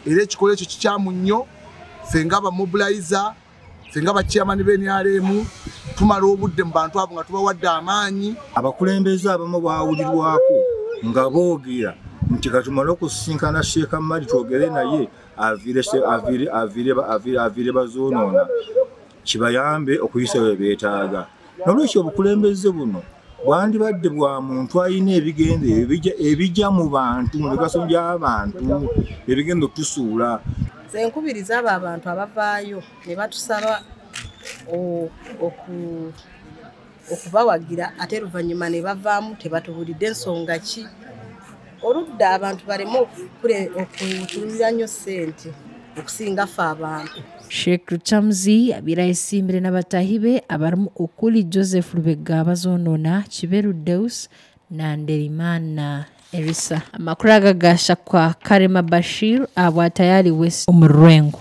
Era ekikolwa ekyo kikyamu nnyo. Ffe nga abamobilizer, ffe nga bachairman b'NRM tumala obudde mu bantu abo nga tubawadde amaanyi. Abakulembeze abamu baawulirwako nga boogera nti katumale okusisinkana Sheikh Mali twogere naye aviire bazoonoona kibayambe okuyisa we beetaaga. N'olwekyo obukulembeze buno bwandibadde bwa muntu alina ebigendo ebijja mu bantu, mu bigaso by'abantu, ebigendo tusuula. Nze nkubiriza abo abantu abavaayo ne batusaba okubawagira ate oluvannyuma ne bavaamu tebatubulidde ensonga ki. Oludda abantu baleme okutunulira nnyo ssente okusinga ffe abantu. Sheikh Lukyamuzi abaire ayesimbire n'abatahi be abarimu okuli Joseph Lubega Bazonona, Kiberu Deus na Nderimana Erisa. Amakuru aga gashakwa Karema Bashir abwa tayari West omu Rwengo.